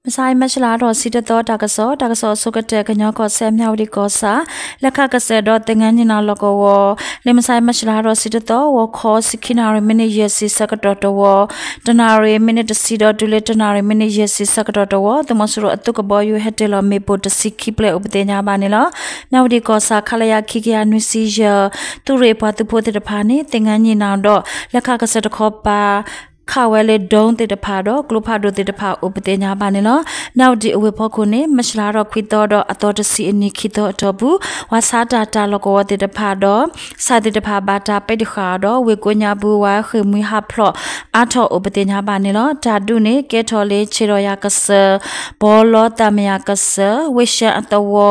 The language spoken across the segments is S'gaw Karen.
မဆါအံၤ မၢ်ၡလါထီၣ် ဆံတသီ တၢ်ကစီၣ်, တၢ်ကစီၣ်အဆိကတၢၢ် ကညီကီၢ်စဲၣ် မၠၣ်ဝတံၣ်ကီၢ်ဆၣ် လၢခးကစၢၢ်ဒီးသင်္ဃန်းညီနောင် လီၢ်ကဝီၤ လၢမဆါအံၤ မၢ်ၡလါထီၣ် ဆံတသီ ဂီၤခီ ဆံခံနၣ်ရံၣ် မံးနံးယဲၢ်ဆံဆၢကတီၢ်တဝီ, တနၣ်ရံၣ် မံးနံးတဆံဒီးတုၤလၢတနၣ်ရံၣ် မံးနံးယဲၢ်ဆံဆၢကတီၢ်တဝီ သုးမီၤစိရိၤအသုးကဘီယူၤ ဟဲတ့ၢ်လီၤမ့ၣ်ပိၢ်တဆံခံဖျၢၣ်အိၣ်ပသ့ၣ်ညါဘၣ်န့ၣ်လီၤ. မၠၣ်ဝတံၣ်ကီၢ်ဆၣ် ခလရ ခံကယၤနွံဆံယဲၢ် သုးရ့ၣ်ပှၤသုးဖိသ့ၣ်တဖၣ်န့ၣ် သင်္ဃန်းညီနောင်ဒီး လၢခးကစၢၢ်တခီပၤ ခးဝဲလၢ drone သ့ၣ်တဖၣ်ဒီး ကျိဖးဒိၣ်သ့ၣ်တဖၣ်အိၣ်ပသ့ၣ်ညါဘၣ်န့ၣ်လီၤ. မၠၣ်ဝတံၣ်အဝ့ၢ်ဖီခိၣ်န့ၣ် မၢ်ၡလါထီၣ်ခွံသီဒီးအသီတဆံအနံၤခံသီအတီၢ်ပူၤ ဝးဆါတၢ်တၢ်လီၢ်ကဝီၤသ့ၣ်တဖၣ်ဒီး စဲးသ့ၣ်တဖၣ်ဘၣ်တၢ်ပဲာ်တဃာ်အီၤဒီး ဝ့ၢ်ကိးညါပူၤ ဝးဃ့ၢ်မှံဟးဖျိးအါထီၣ်အိၣ်ပသ့ၣ်ညါဘၣ်န့ၣ်လီၤ. တၢ်ဒုးန့ၣ် ကဲထီၣ်လၢ ဆ့ၣ်ဒီးယၤကစၢၢ်, ဘီလီသးမယၤကစၢၢ်, ဝ့ၢ်ၡၢၣ်အသဝီ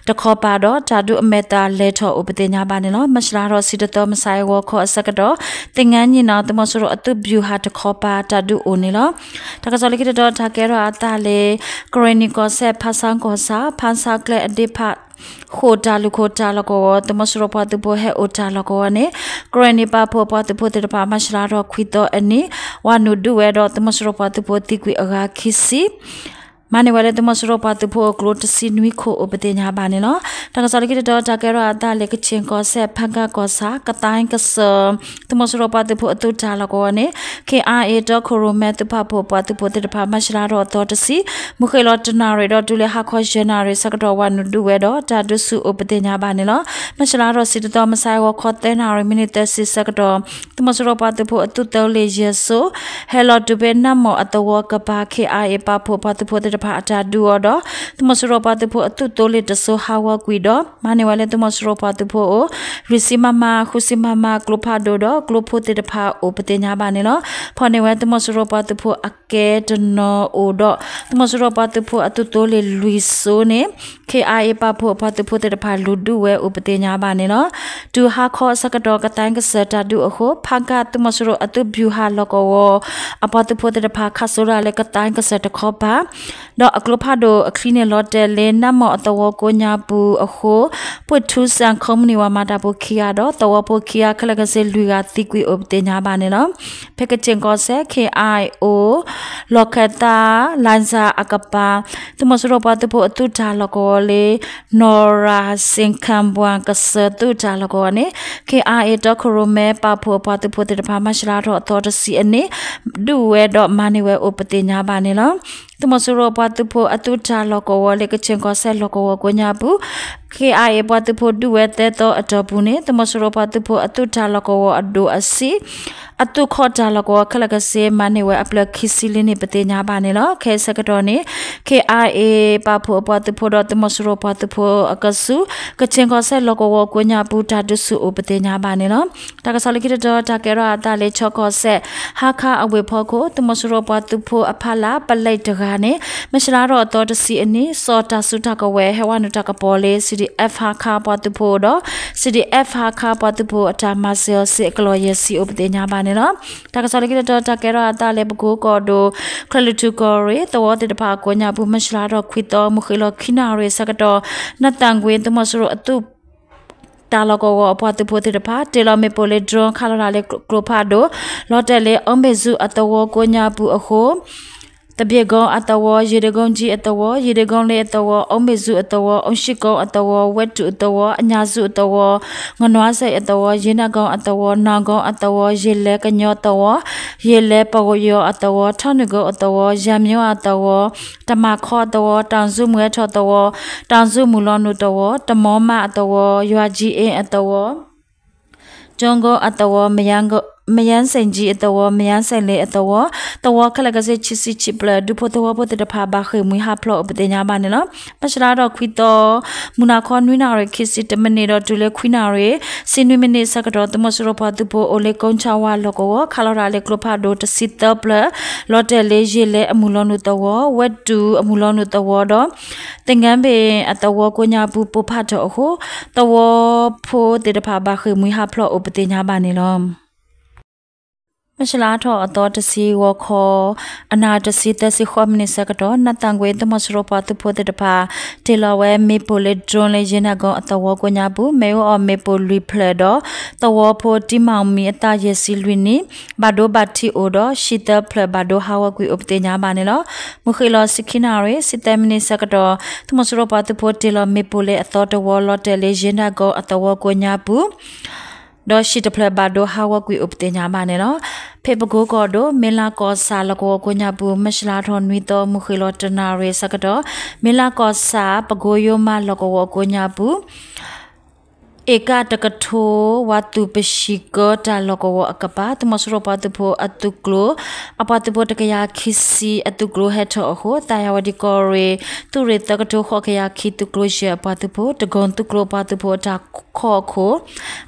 တခီပၤဒီး တၢ်ဒုးအမဲာ်သၣ်လဲၤထီၣ်အိၣ်ပသ့ၣ်ညါဘၣ်န့ၣ်လီၤ. မၢ်ၡလါထီၣ်ဆံတသီ မဆါအံၤ ဂီၤခီအဆၢကတီၢ် သင်္ဃန်းညီနောင် သုးမီၤစိရိၤအသုးဗျူဟာတခီပၤ တၢ်ဒုးအိၣ်န့ၣ်လီၤ. တၢ်ကစီၣ်လၢခံတတီၤ တၢ်ကဲထီၣ်အသးလၢ ကရ့ၣ်နံၣ်ကီၢ်စဲၣ် ဖါဆၣ်ကီၢ်ဆၣ် ဖါဆၣ်ကျဲအဒ့ဖး ဃိာ်တၢ်လူၢ်ခိၣ်တၢ်လီၢ်ကဝီၤ သုးမီၤစိရိၤပှၤသုးဖိဟဲအိၣ်တၢ်လီၢ်ကဝီၤန့ၣ် ကရ့ၣ်နံၣ်ပာ်ဖှိၣ်ပှၤသုးဖိသ့ၣ်တဖၣ် မၢ်ၡလါထီၣ်ခွံသီအနံၤ ဝၤနုာ်ဒုးဝဲဒီး သုးမီၤစိရိၤပှၤသုးဖိသံကွံာ်အဂၤခံဆံ မၤန့ၢ်ဝဲလၢသုးမီၤစိရိၤပှၤသုးဖိအကျိတဆံနွံခိၣ်အိၣ်ပသ့ၣ်ညါဘၣ်န့ၣ်လီၤ. တၢ်ကစီၣ်လၢခံတတီၤ တၢ်ကဲထီၣ်အသးလၢ ကခ့ၣ်ကီၢ်စဲၣ် ဖၣ်ကၣ်ကီၢ်ဆၣ် ကသါကစၢၢ် သုးမီၤစိရိၤပှၤသုးဖိအသုးတၢ်လီၢ်ကဝီၤန့ၣ် ခ့ၣ်အါအ့ၣ် တီခိၣ်ရိၣ်မဲသုးပာ်ဖှိၣ်ပှၤသုးဖိသ့ၣ်တဖၣ် မၢ်ၡလါထီၣ်အသီတဆံ မုၢ်ဃ့ၢ်လီၤတနၣ်ရံၣ်ဒီးတုၤလၢဟါခီယဲၢ်နၣ်ရံၣ်ဆၢကတီၢ် ဝၤနုာ်ဒုးဝဲဒီး တၢ်ဒုးဆူၣ်အိၣ်ပသ့ၣ်ညါဘၣ်န့ၣ်လီၤ. မၢ်ၡလါထီၣ်ဆံတသီ မဆါအံၤ ဂီၤခီသၢနၣ်ရံၣ် မံးနံးသၢဆံဆၢကတီၢ် သုးမီၤစိရိၤပှၤသုးဖိအသုးသိလ့ၣ်ယဲၢ်စိ ဟဲလီၤတုၤဖဲနၢ်မီၢ်အသဝီကပၤ ခ့ၣ်အါအ့ၣ်ပာ်ဖှိၣ်ပှၤသုးဖိသ့ၣ်တဖၣ်အတၢ်ဒုးအီၤဒီး သုးမီၤစိရိၤပှၤသုးဖိအသုးသိလ့ၣ်တစိဟးဂီၤကွံာ်ဒီး မၤန့ၢ်ဝဲလၢသုးမီၤစိရိၤပှၤသုးဖိအအိၣ် လွံၢ်ဆံ မမ, ဃုဆံ မမ ကျိဖးဒိၣ်ဒီး ကျိဖိသ့ၣ်တဖၣ်အိၣ်ပသ့ၣ်ညါဘၣ်န့ၣ်လီၤ. ဖီၣ်န့ၢ်ဝဲသုးမီၤစိရိၤပှၤသုးဖိအကဲတနီၤအိၣ်ဒီး သုးမီၤစိရိၤပှၤသုးဖိအသုးသိလ့ၣ်လွံၢ်စိန့ၣ် ခ့ၣ်အါအ့ၣ်ပာ်ဖှိၣ်အပှၤသုးဖိသ့ၣ်တဖၣ်လူၤဒုးဝဲအိၣ်ပသ့ၣ်ညါဘၣ်န့ၣ်လီၤ. တုၤဟါခီအဆၢကတီၢ် ကသါကစၢၢ်တၢ်ဒုးအဃိ ဖၣ်ကၣ်သုးမီၤစိရိၤအသုးဗျူဟာလီၢ်ကဝီၤ အပှၤသုးဖိသ့ၣ်တဖၣ် ခးစိဒၣ်လၢကသါကစၢၢ်တခီပၤ ဒီးအကျိဖးဒိၣ်အချံန့ၣ် လီၤတဲာ်လၢနၢ်မီၢ်အသဝီကိးညါပူၤအဃိ ပှ့ၢ်ထူစၣ်ခီမုၢ်နံၤ ပှၤမၤတၢ်ဖိခံဂၤဒီး သဝီဖိခံဂၤ ခဲလၢာ်ခဲဆ့လွံၢ်ဂၤသံကွံာ်အိၣ်ပသ့ၣ်ညါဘၣ်န့ၣ်လီၤ. ဖဲကခ့ၣ်ကီၢ်စဲၣ် ခ့ၣ်အါအ့ၣ်အိၣ် လီၢ်ခၢၣ်သး လါစၢ်အကပၤ သုးမီၤစိရိၤပှၤသုးဖိအသုးတၢ်လီၢ်ကဝီၤလၢ နီၢ်ရၣ်စ့ၣ်ခၣ်ပှၢ်ကစၢၢ်သုးတၢ်လီၢ်ကဝီၤန့ၣ် ခ့ၣ်အါအ့ၣ် တီခိၣ်ရိၣ်မဲ ပာ်ဖှိၣ်အပှၤသုးဖိသ့ၣ်တဖၣ် မၢ်ၡလါထီၣ်အသီတဆံအနံၤ ဒုးဝဲဒီးမၤန့ၢ်ဝဲအိၣ်ပသ့ၣ်ညါဘၣ်န့ၣ်လီၤ. သုးမီၤစိရိၤပှၤသုးဖိအသုးတၢ်လီၢ်ကဝီၤလၢ ကခ့ၣ်ကီၢ်စဲၣ်လီၢ်ကဝီၤကိးညါပူၤ ခ့ၣ်အါအ့ၣ် ပှၤသုးဖိဒုးဝဲသၢသီအတီၢ်ပူၤန့ၣ် သုးမီၤစိရိၤပှၤသုးဖိအသုးတၢ်လီၢ်ကဝီၤအဒိၣ်အဆံး အသုးခီၣ်တၢ်လီၢ်ကဝီၤခဲလၢာ်ခဲဆ့ မၤန့ၢ်ဝဲအဖျၢၣ်ခံဆံလံန့ၣ် ပသ့ၣ်ညါဘၣ်န့ၣ်လီၤ. ခဲအံၤဆၢကတီၢ်န့ၣ် ခ့ၣ်အါအ့ၣ် ပာ်ဖှိၣ်အပှၤသုးဖိဒီး သုးမီၤစိရိၤပှၤသုးဖိအကဆူး ကခ့ၣ်ကီၢ်စဲၣ်လီၢ်ကဝီၤကိးညါပူၤ တၢ်ဒုးဆူၣ်အိၣ်ပသ့ၣ်ညါဘၣ်န့ၣ်လီၤ. တၢ်ကစီၣ်လၢခံတတီၤ တၢ်ကဲထီၣ်အသးလၢ ခၠီကီၢ်စဲၣ် ဟါခါအဝ့ၢ်ဖီခိၣ် သုးမီၤစိရိၤပှၤသုးဖိအဖီလာ် ပလဲတဂၤန့ၣ် မၢ်ၡလါထီၣ်အသီတဆံအနံၤ စီၤတၢ်စုတၢ်ကဝဲၤ ဟဲဝဲနုာ်တၢ်ကပီၤလၢ CDF ဟါခါပှၤသုးဖိဒီး CDF ဟါခါပှၤသုးဖိအတၢ်မၤစၢၤအီၤစ့ၢ် အကလီၢ်ယဲၢ်ဆံအိၣ်ပသ့ၣ်ညါဘၣ်န့ၣ်လီၤ. တၢ်ကစီၣ်လၢခံတတီၤ တၢ်ကဲထီၣ်အသးလၢ ပကိကီၢ်ဒိၣ် ချၢၣ်လွံၢ်ထူၣ်ကီၢ်ရ့ၣ် သဝီသ့ၣ်တဖၣ်အကိးညါပူၤ မၢ်ၡလါထီၣ်ခွံသီ မုၢ်ဃ့ၢ်လီၤခံနၣ်ရံၣ်အဆၢကတီၢ် နသၣ်ကွ့ၤ သုးမီၤစိရိၤအသုး တၢ်လီၢ်ကဝီၤအပှၤသုးဖိသ့ၣ်တဖၣ် တ့ၢ်လီၤမ့ၣ်ပိၢ်လၢ drone ခးလီၤတၢ်လၢကျိဖးဒိၣ် လီၤတဲာ်လၢ အုမ့ၣ်စူၤအသဝီကိးညါပူၤအဃိ သဘ့ၣ်ကိအသဝီ, ယ့ၣ်ဒ့ကိကၠံအသဝီ, ယ့ၣ်ဒ့ကိလ့အသဝီ, အုမ့ၣ်စူၤအသဝီ, အုၣ်ၡံၣ်ကိအသဝီ, ဝဲတူၣ်အသဝီ, အညၣ်စူၤအသဝီ, ငနွါစဲအသဝီ, ယ့ၣ်နၢ်ကိအသဝီ, နီၢ်ကိအသဝီ, ယ့ၣ်လဲကညီသဝီ, ယ့ၣ်လဲပယီၤအသဝီ, ထီၣ်နုာ်ကိအသဝီ, ယၢ်မၠိအသဝီ, တမၤခီအသဝီ, တၢ်စူၣ်မုၢ်ဟဲထီၣ်သဝီ, တၢ်စူၣ်မုၢ်လီၤနုာ်သဝီ, တမီမးအသဝီ, ယွၤကၠံအ့အသဝီ ကၠိကိအသဝီ, မယါစ့ၣ်ကၠံအသဝီ, မယါစ့ၣ်လ့အသဝီ, သဝီခဲလၢာ်ခဲဆ့ခံဆံခံဖျၢၣ် ဒူဖိသဝီဖိသ့ၣ်တဖၣ် ဘၣ်ဃ့ၢ်မှံဟးဖျိးအိၣ်ပသ့ၣ်ညါဘၣ်န့ၣ်လီၤ. မၢ်ၡလါထီၣ်ခွံသီ မုၢ်နၤခီ နွံနၣ်ရံၣ်ခံဆံတမံးနံးဒီးတုၤလၢခွံနၣ်ရံၣ် ဆံနွံမံးနံးဆၢကတီၢ် သုးမီၤစိရိၤပှၤသုးဖိအိၣ်လၢ ကိၣ်ဆၣ်ဝါလီၢ်ကဝီၤ ခးလီၤတၢ်လၢကျိဖးဒိၣ်တဆံသၢဖျၢၣ် လီၤတဲာ်လၢ ယ့ၣ်လဲအမုၢ်လီၤနုာ်သဝီ, ဝဲတူၣ်အမုၢ်လီၤနုာ်သဝီဒီး သ့ၣ်ငၢဘ့ၣ်အသဝီကိးညါပူၤ ပိၢ်ဖးထီၣ်အဃိ သဝီဖိသ့ၣ်တဖၣ် ဘၣ်ဃ့ၢ်မှံဟးဖျိးအိၣ်ပသ့ၣ်ညါဘၣ်န့ၣ်လီၤ. မ မၢ်ၡလါထီၣ်အသီတဆံ ဂီၤခီ အနၣ်ရံၣ်တဆံ သၢဆံဃိးမံးနံးဆၢကတီၢ် နးသၣ်ကွ့ သုးမီၤစိရိၤပှၤသုးဖိသ့ၣ်တဖၣ် တ့ၢ်လီၤဝဲမ့ၣ်ပိၢ်လၢ drone လၢ ယ့နၢ်ကီၢ်အသဝီကိးညါပူၤ မ့ၢ်အိၣ်အီၤမ့ၣ်ပိၢ်လွံၢ်ဖျၢၣ်ဒီး သဝီဖိတံမီၣ်မံၤအသးယဲၢ်ဆံလွံၢ်နံၣ် ဘၣ်ဒိဘၣ်ထံးအိၣ်ဒီး ဟံၣ်သၢဖျၢၣ်ဘၣ်ဒိဟးဂီၤကွံာ်အိၣ်ပသ့ၣ်ညါဘၣ်န့ၣ်လီၤ. မုၢ်ဃ့ၢ်လီၤဆံခံနၣ်ရံၣ် ဆံသၢမံးနံးဆၢကတီၢ် သုးမီၤစိရိၤပှၤသုးဖိတ့ၢ်လီၤမ့ၣ်ပိၢ်လၢအသီတဝီလီၤတဲာ်လၢ ယ့နၢ်ကီၢ်အသဝီကိးညါပူၤ ဒီးဟံၣ်တဖျၢၣ်ဘၣ်ဒိဟးဂီၤကွံာ်အိၣ်ပသ့ၣ်ညါဘၣ်န့ၣ်လီၤ. ဖဲပကိကီၢ်ဒိၣ် မ့လါကီၢ်ဆၣ်လီၢ်ကဝီၤကိးညါပူၤ မၢ်ၡလါထီၣ်နွံသီ မုၢ်ဃ့ၢ်လီၤတနၣ်ရံၣ်ဆၢကတီၢ် မ့လါကီၢ်ဆၣ် ပကိယိမးလီၢ်ကဝီၤကိးညါပူၤ အ့ကၣ်တကထိ ဝးသူၣ်ပၡံၤကၢတၢ်လီၢ်ကဝီၤအကပၤ သုးမီၤစိရိၤပှၤသုးဖိအသုးကျိၤ အပှၤသုးဖိတကယၤခံဆံအသုးကျိၤဟဲထီၣ်အဃိ သးယၤဝဲဒံကီၢ်ရ့ၣ် သုးရ့ၣ်သၢကထိဃိးကယၤခံ သုးကျိၤယဲၢ်အပှၤသုးဖိ တကိၢ်သုးကျိၤအပှၤသုးဖိအတၢ်ခီၣ်ခိၣ်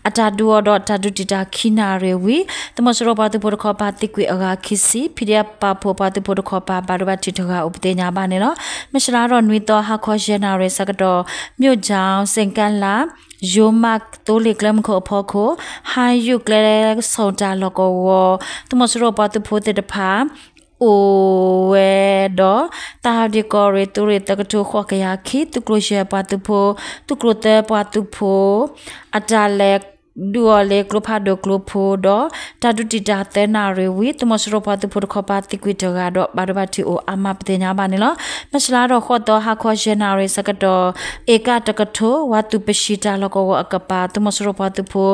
အတၢ်ဒုးအီၤဒီးတၢ်ဒုးတံာ်တာ်ခံနၣ်ရံၣ်ဝံၤ သုးမီၤစိရိၤပှၤသုးဖိတခီပၤသံကွံာ်အဂၤခံဆံ ဖံးဒဲးပာ်ဖှိၣ်ပှၤသုးဖိတခီပၤ ဘၣ်ဒိဘၣ်ထံးတဂၤအိၣ်ပသ့ၣ်ညါဘၣ်န့ၣ်လီၤ. မၢ်ၡလါထီၣ်နွံသီ ဟါခီယဲၢ်နၣ်ရံၣ်ဆၢကတီၢ် မၠိၣ်ကၠီၣ် စ့ၣ်ကၣ်လး ယိမးသိလ့ၣ်ကျဲမုၢ်ခိၣ်အဖီခိၣ် ဟါယူၣ်ကျဲဆိၣ်တၢ်လီၢ်ကဝီၤ သုးမီၤစိရိၤပှၤသုးဖိသ့ၣ်တဖၣ် အိၣ်ဝဲဒီး သးယၤဝဲဒံကီၢ်ရ့ၣ် သုးရ့ၣ်သၢကထိဃိးကယၤခံ သုးကျိၤယဲၢ်ပှၤသုးဖိ သုးကျိၤသၢပှၤသုးဖိ အတၢ်လဲၤဒုးအီၤလၢကျိဖးဒိၣ်ကျိဖိဒီး တၢ်ဒုးတံာ်တာ်သၢနၣ်ရံၣ်ဝံၤ သုးမီၤစိရိၤပှၤသုးဖိတခီပၤသံကွံာ်တဂၤဒီး ဘၣ်ဒိဘၣ်ထံးအိၣ်အါမးပသ့ၣ်ညါဘၣ်န့ၣ်လီၤ. မၢ်ၡလါထီၣ်ဃိးသီ ဟါခီယဲၢ်နၣ်ရံၣ်ဆၢကတီၢ် အ့ကၣ်တကထိ ဝးသူၣ်ပၡံၤတၢ်လီၢ်ကဝီၤအကပၤ သုးမီၤစိရိၤပှၤသုးဖိ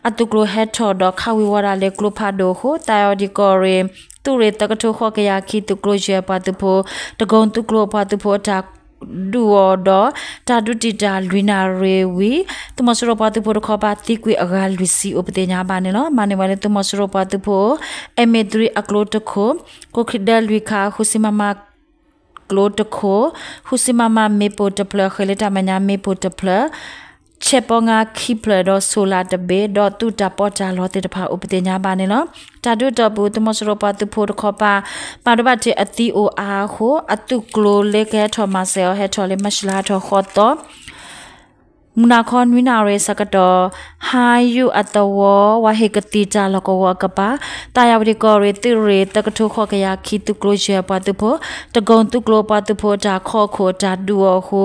အသုးကျိၤဟဲထီၣ်ဒီးခးဝံၤဝီဒၣ်လၢကျိဖးဒိၣ်အဃိ သးယၤဝဲဒံကီၢ်ရ့ၣ် သုးရ့ၣ်သၢကထိဃိးကယၤခံ သုးကျိၤယဲၢ်ပှၤသုးဖိ တကိၢ်သုးကျိၤပှၤသုးဖိအတၢ်ဒုးအီၤဒီး တၢ်ဒုးတံာ်တာ်လွံၢ်နၣ်ရံၣ်ဝံၤ သုးမီၤစိရိၤပှၤသုးဖိတခီပၤသံကွံာ်အဂၤလွံၢ်ဆံအိၣ်ပသ့ၣ်ညါဘၣ်န့ၣ်လီၤ. မၤန့ၢ်ဝဲလၢသုးမီၤစိရိၤပှၤသုးဖိ အဲမ့ၢ်သရံးအကျိတခိၣ် ကျိချံဒၢလွံၢ်ခါ ဃုဆံမမ ကျိတခိၣ် ဃုဆံမမမ့ၣ်ပိၢ်တဖျၢၣ် ဃဲၤလၢတၢ်မဲာ်ညါမ့ၣ်ပိၢ်တဖျၢၣ် ဆဲးပီငါခံဖျၢၣ်ဒီး solar တဘ့ၣ် ဒီးသုးတၢ်ပီးတၢ်လီသ့ၣ်တဖၣ်အိၣ်ပသ့ၣ်ညါဘၣ်န့ၣ်လီၤ. တၢ်ဒုးအတီၢ်ပူၤ သုးမီၤစိရိၤပှၤသုးဖိတခီပၤ ဘၣ်ဒိဘၣ်ထံးအသံအိၣ်အါအဃိ အသုးကျိၤလၢကဟဲထီၣ်မၤစၢၤအီၤဟဲထီၣ်လၢမၢ်ၡလါထီၣ်ဃိးသီ မုၢ်နၤခီနွံနၣ်ရံၣ်ဆၢကတီၢ် ဟါယူၣ်အသဝီ ဝၤဟ့ၣ်ကသံၣ်တၢ်လီၢ်ကဝီၤအကပၤ သးယၤဝဲဒံကီၢ်ရ့ၣ် သုးရ့ၣ်သၢကထိဃိးကယၤခံ သုးကျိၤယဲၢ်ပှၤသုးဖိ တကိၢ်သုးကျိၤပှၤသုးဖိအတၢ်ခီၣ်ခိၣ်အတၢ်ဒုးအီၤအဃိ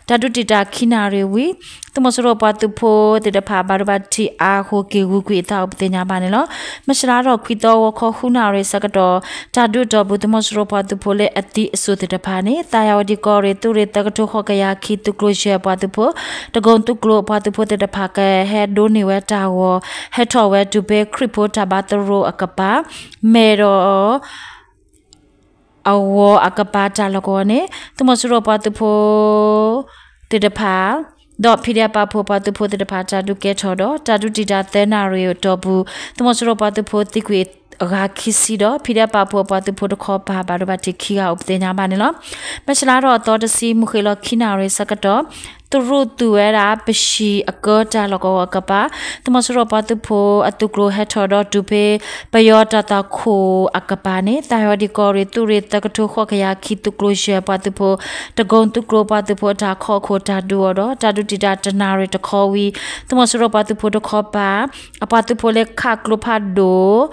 တၢ်ဒုးတံာ်တာ်ခံနၣ်ရံၣ်ဝံၤ သုးမီၤစိရိၤပှၤသုးဖိသ့ၣ်တဖၣ် ဘၣ်ဒိဘၣ်ထံးအါအဃိ က့ၤဂုာ်ကွံာ်အသးအိၣ်ပသ့ၣ်ညါဘၣ်န့ၣ်လီၤ. မၢ်ၡလါထီၣ်ခွံသီ ဂီၤခီဃုနၣ်ရံၣ်ဆၢကတီၢ် တၢ်ဒုးအတီၢ်ပူၤ သုးမီၤစိရိၤပှၤသုးဖိလၢအသံအစိၣ်သ့ၣ်တဖၣ်န့ၣ် သးယၤဝဲဒံကီၢ်ရ့ၣ် သုးရ့ၣ်သၢကထိဃိးကယၤခံ သုးကျိၤယဲၢ်ပှၤသုးဖိ တကိၢ်သုးကျိၤပှၤသုးဖိသ့ၣ်တဖၣ် ကဟဲဒိးန့ၢ်ဝဲတၢ်ဂီၤ ဟဲထီၣ်ဝဲတုၤဖဲခရံာ်ဖိတၢ်ဘါသရိာ်အကပၤ မဲာ်ဒီး အဝီၤအကပၤတၢ်လီၢ်ကဝီၤန့ၣ် သုးမီၤစိရိၤပှၤသုးဖိသ့ၣ်တဖၣ် ဒီး ဖံးဒဲးပာ်ဖှိၣ် ပှၤသုးဖိသ့ၣ်တဖၣ် တၢ်ဒုးကဲထီၣ်ဒီး တၢ်ဒုးတံာ်တာ်သၢနၣ်ရံၣ်အတီၢ်ပူၤ သုးမီၤစိရိၤပှၤသုးဖိသံကွံာ်အဂၤခံဆံဒီး ဖံးဒဲးပာ်ဖှိၣ် ပှၤသုးဖိတခီပၤ ဘၣ်ဒိဘၣ်ထံးခံဂၤအိၣ်ပသ့ၣ်ညါဘၣ်န့ၣ်လီၤ. မၢ်ၡလါထီၣ်အသီတဆံ မုၢ်ဃ့ၢ်လီၤခံနၣ်ရံၣ်ဆၢကတီၢ် သရူးသူၣ်ဝဲဒၣ် ပၡံအကၢတၢ်လီၢ်ကဝီၤအကပၤ သုးမီၤစိရိၤပှၤသုးဖိအသုးကျိၤဟဲထီၣ်ဒီးတုၤဖဲ ပယီၤတၢ်သွၣ်ခိၣ်အကပၤန့ၣ် သးယၤဝဲဒံကီၢ်ရ့ၣ် သုးရ့ၣ်သၢကထိဃိးကယၤခံ သုးကျိၤယဲၢ်ပှၤသုးဖိ တကိၢ်သုးကျိၤပှၤသုးဖိအတၢ်ခီၣ်ခိၣ်တၢ်ဒုးအီၤဒီး တၢ်ဒုးတံာ်တာ်တနၣ်ရံၣ်တခီဝံၤ သုးမီၤစိရိၤပှၤသုးဖိတခီပၤ အပှၤသုးဖိလၢခးကျိဖးဒိၣ်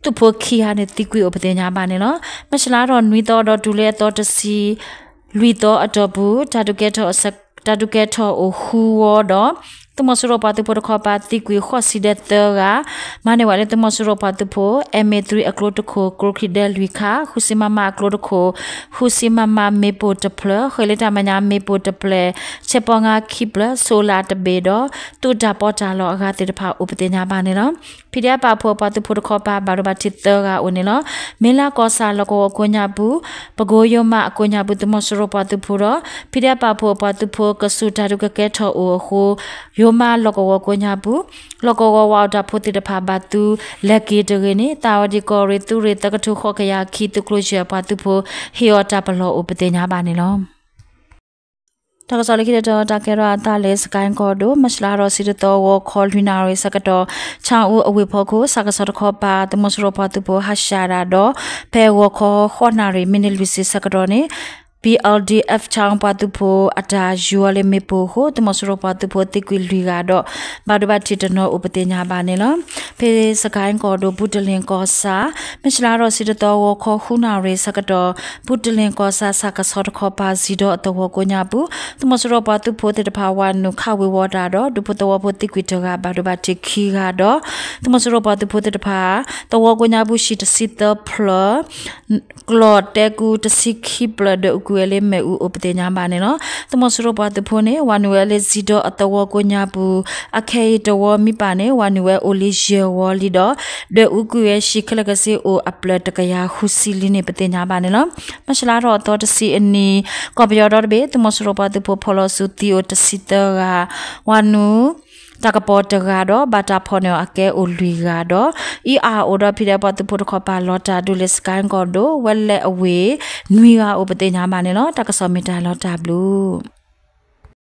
သုးဖိခံဂၤန့ၣ် သံကွံာ်အိၣ်ပသ့ၣ်ညါဘၣ်န့ၣ်လီၤ. မၢ်ၡလါထီၣ်နွံသီဒီးတုၤလၢအသီတဆံ လွံၢ်သီအတီၢ်ပူၤ တၢ်ဒုးကဲထီၣ်အိၣ်ဃုဝီဒီး သုးမီၤစိရိၤပှၤသုးဖိတခီပၤသံကွံာ်ဃိးဆံဒီးသၢဂၤ မၤန့ၢ်ဝဲလၢသုးမီၤစိရိၤပှၤသုးဖိ အဲမ့ၢ်သရံးအကျိတခိၣ် ကျိချံဒၢလွံၢ်ခါ ဃုဆံမမအကျိတခိၣ် ဃုဆံမမမ့ၣ်ပိၢ်တဖျၢၣ် ဃဲၤလၢတၢ်မဲာ်ညါမ့ၣ်ပိၢ်တဖျၢၣ် ဆဲးပီငါခံဖျၢၣ် solar တဘ့ၣ်ဒီး သုးတၢ်ပီးတၢ်လီအဂၤသ့ၣ်တဖၣ်အိၣ်ပသ့ၣ်ညါဘၣ်န့ၣ်လီၤ. ဖံးဒဲးပာ်ဖှိၣ်ပှၤသုးဖိတခီပၤ ဘၣ်ဒိဘၣ်ထံးသၢဂၤအိၣ်န့ၣ်လီၤ. မ့လါကီၢ်ဆၣ်လီၢ်ကဝီၤကိးညါပူၤ ပကိယိမးအကိးညါပူၤ သုးမီၤစိရိၤပှၤသုးဖိဒီး ဖံးဒဲးပာ်ဖှိၣ်ပှၤသုးဖိကဆူးတၢ်ဒုးကကဲထီၣ်အိၣ်အဃိ ယိမးလီၢ်ကဝီၤကိးညါပူၤ လီၢ်ကဝီၤဝးအိၣ်တၢ်ဖိသ့ၣ်တဖၣ်ဘၣ်သုးလဲၤက့ၤတဂ့ၤန့ၣ် သးဝဲဒံကီၢ်ရ့ၣ် သုးရ့ၣ်သၢကထိဃိးကယၤခံ သုးကျိၤယဲၢ်ပှၤသုးဖိ ဟ့ၣ်အီၤတၢ်ပလီၢ်အိၣ်ပသ့ၣ်ညါဘၣ်န့ၣ်လီၤ. တၢ်ကစီၣ်လၢခံတတီၤ တၢ်ကဲထီၣ်အသးလၢ စကဲၣ်ကီၢ်ဒိၣ် မၢ်ၡလါထီၣ်ဆံတသီ ဂီၤခီလွံၢ်နၣ်ရံၣ်ဆၢကတီၢ် ဆၣ်အူအဝ့ၢ်ဖီခိၣ် စးကဆီတခီပၤ သုးမီၤစိရိၤပှၤသုးဖိဟးရှးဒၣ်ဒီး ဖဲဂီၤခီဃိးနၣ်ရံၣ် မံးနံးလွံၢ်ဆံဆၢကတီၢ်န့ၣ် ပီၣ်အဲလ်ဒံၣ်အဲၣ် ခၠၣ်ပှၤသုးဖိအတၢ်ယူၤအီၤလၢမ့ၣ်ပိၢ်အဃိ သုးမီၤစိရိၤပှၤသုးဖိသံကွံာ်လွံၢ်ဂၤဒီး ဘၣ်ဒိဘၣ်ထံးတနီၤအိၣ်ပသ့ၣ်ညါဘၣ်န့ၣ်လီၤ. ဖဲစကဲၣ်ကီၢ်ဒိၣ် ဘုတလ့ၣ်ကီၢ်ဆၣ် မၢ်ၡလါထီၣ်တဆံတသီ ဂီၤခီဃုနၣ်ရံၣ်ဆၢကတီၢ် ဘုတလ့ၣ်ကီၢ်ဆၣ် ဆၣ်ကဆီတခီပၤ စံၣ်ဒီအသဝီကိးညါပူၤ သုးမီၤစိရိၤပှၤသုးဖိသ့ၣ်တဖၣ် ဝၤနုာ်ခးဝ့ၤဝီၤတၢ်ဒီး ဒူဖိသဝီဖိသံကွံာ်တဂၤ ဘၣ်ဒိဘၣ်ထံးခံဂၤဒီး သုးမီၤစိရိၤပှၤသုးဖိသ့ၣ်တဖၣ် သဝီကိးညါပူၤ ဟံၣ်တဆံသၢဖျၢၣ် ကျီၢ်တဲကူတဆံခံဖျၢၣ် ဒွဲၣ်အူကွံာ်ဝဲလၢမ့ၣ်အူအိၣ်ပသ့ၣ်ညါဘၣ်န့ၣ်လီၤ. သုးမီၤစိရိၤပှၤသုးဖိန့ၣ် ဝၤနုာ်ဝဲလၢစံၣ်ဒီအသဝီကိးညါပူၤ အခဲအံၤတဝီမံပၢ်န့ၣ် ဝၤနုာ်ဝဲအိၣ်လံယဲၢ်ဝီလံဒီး ဒွဲၣ်အူကွံာ်ဝဲဟံၣ်ခဲလၢာ်ခဲဆ့အိၣ်အဖျၢၣ်တကယၤဃုဆံလံန့ၣ် ပသ့ၣ်ညါဘၣ်န့ၣ်လီၤ. မၢ်ၡလါထီၣ်အသီတဆံအနံၤ ကီၢ်ပယီၤဒီတဘ့ၣ် သုးမီၤစိရိၤပှၤသုးဖိဖီၣ်လီၤဆူသံအိၣ်တဆံသၢဂၤ ဝၤနုာ် တၢ်ကပီၤတဂၤဒီး ဘၣ်တၢ်ဖီၣ်န့ၢ်အီၤအကဲအိၣ်လွံၢ်ဂၤဒီး အံၤအါအိၣ်ဒီး ဖံးဒဲးပှၤသုးဖိတခီပၤလီၤတၢ်ဒုးလၢစကဲၣ်ကီၢ်ဒိၣ် ဝဲလဲၣ်အဝ့ၢ် နွံဂၤအိၣ်ပသ့ၣ်ညါဘၣ်န့ၣ်လီၤ. တၢ်ကစီၣ်မ့ၢ်တၢ်လီၤတၢ်ဘျုး